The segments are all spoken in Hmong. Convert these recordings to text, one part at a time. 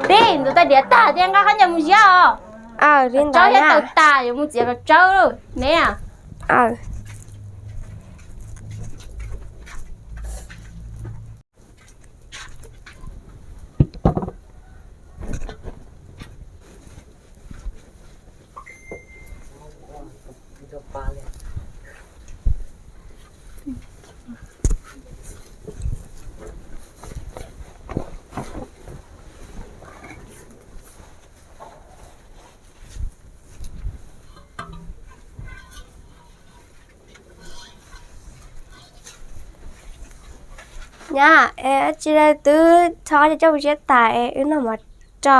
Tib ntxuav tais diav tag thiab nqa qhab ncauj mus ziab os. Tsawb thiab taws tas yuav mus txiav kom tsawb ne. Nyab, es tsis twb txhob coj mus ziab tas es wb noj mov tso.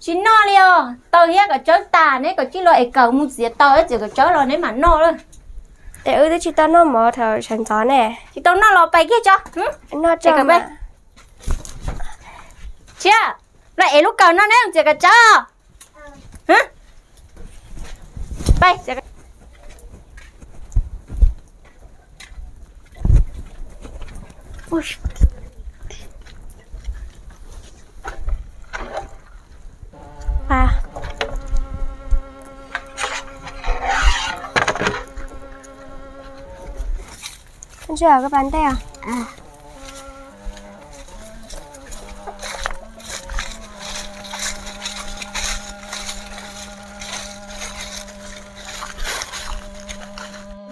Tsis noj li os, taws thiab kom tsawb tas neb kom tsij los es kawm mus txiav taws txiav kom tsawb los neb mam noj lawm. Es wb twb tsis tau noj mov thaum sawv ntxov ne. Tsis tau noj los pais kiag tso. Noj tso. Tshiab, los ev lub kawm no neb txiav kom tsawb. Ntsia koj pas ntej.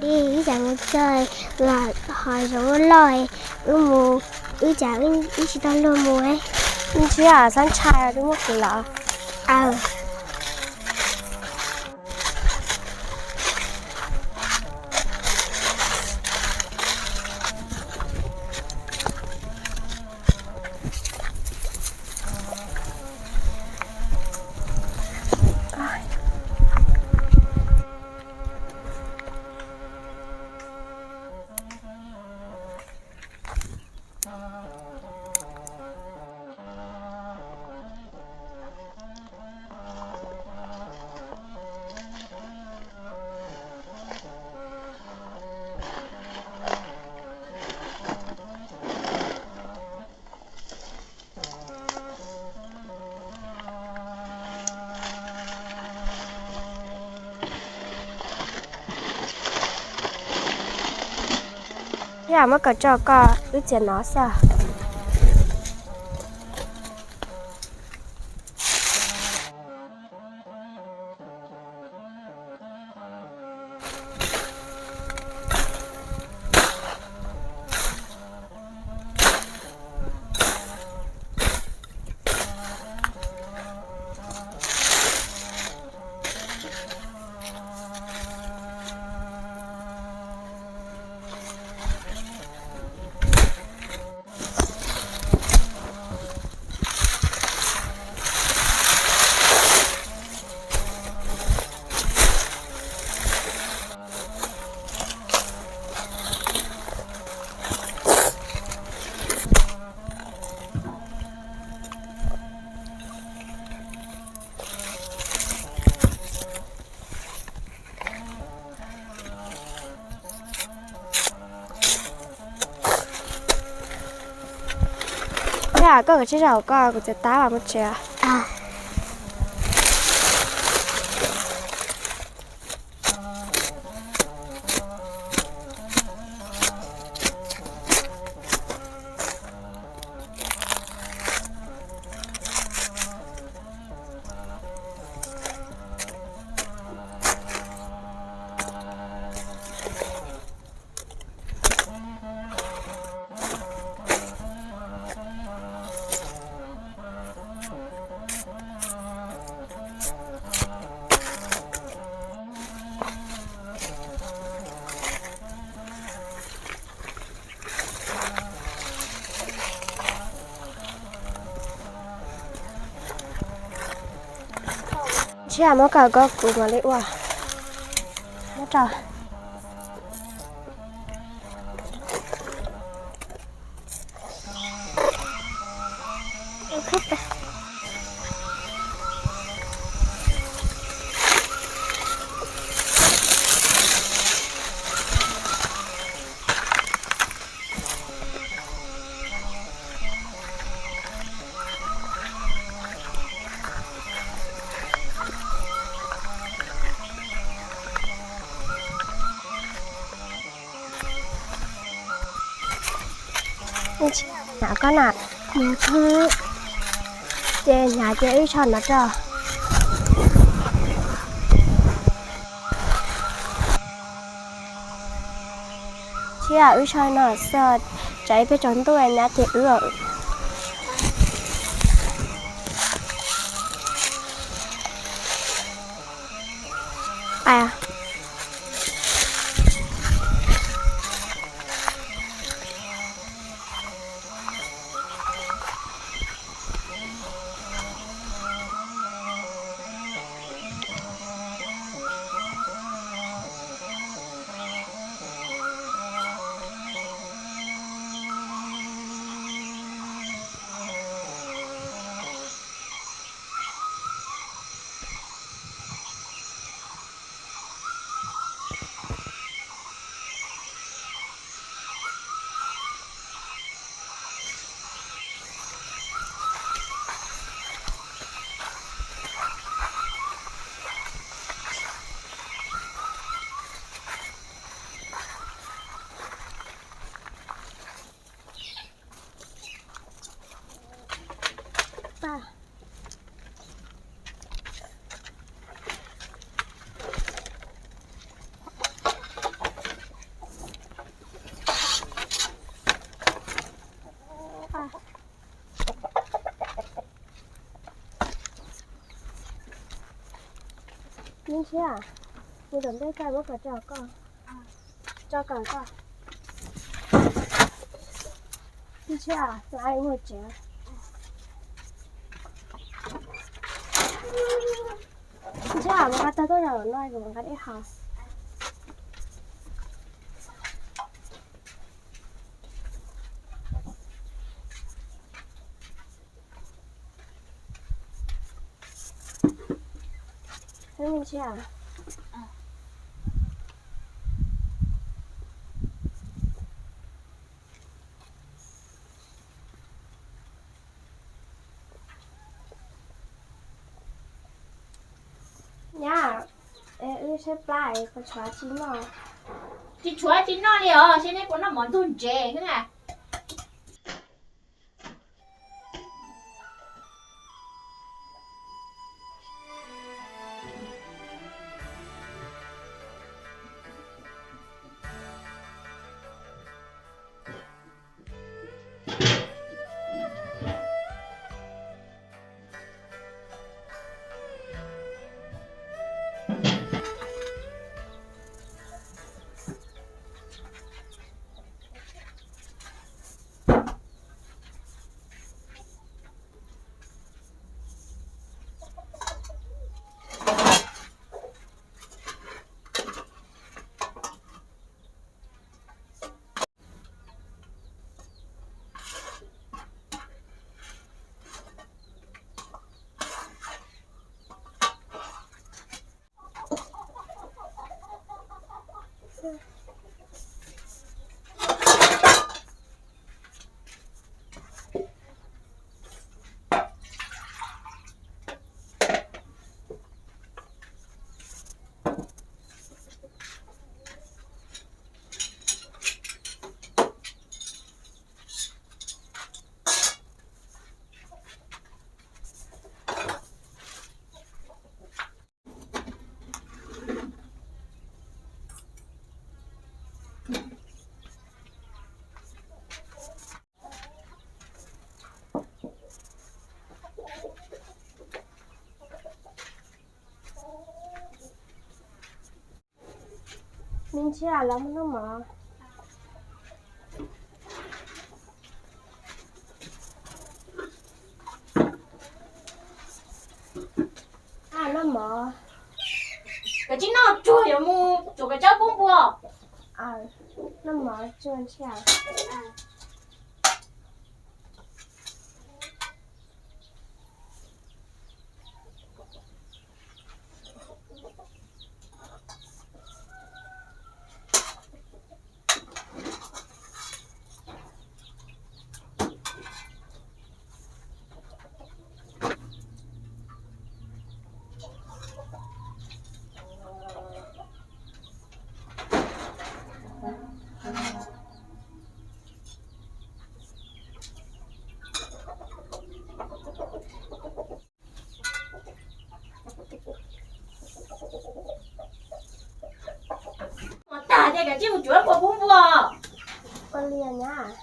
Dib, ib tsam mus txog los ho zoov loj, wb mus, wb tsam wb tsis tau luag mus. Ntshiab, xob ntshai twb muab kuv los. Yam muab kawm tso koj wb txiav nov xwb. Yam koj kav tsij zaum koj, kuv txiav tab vas mus tsev. Ntshe muab kawm koj kuv mam li ua. Muab rau. Hnyav koj na, ces hnyav ces wb so no rau. Thiab wb so no xwb, tsam ib pliag tsaus ntuj nyab ces wb Neb ntshiab, kuv tom ntej txaij muab kom tso koj, tso kom koj. Neb ntshiab, hlais ua tsev. Neb ntshiab, mus nqa tag tuaj rau no kuv mus nqa dej haus. Neb ntshiab. Nyab, wb saib plab es puas tshuav tsis noj. Tsis tshuav tsis noj li os, seb neb puas noj mov ntug ntsev xwb na. Me ntsis, los muab noj mov. Noj mov. Koj tsis noj tsuag yuav mus tsuav koj cov pub npua. Noj mov tsuag ntsis. Cia mus cuav kua puv npua. Ua li nyab.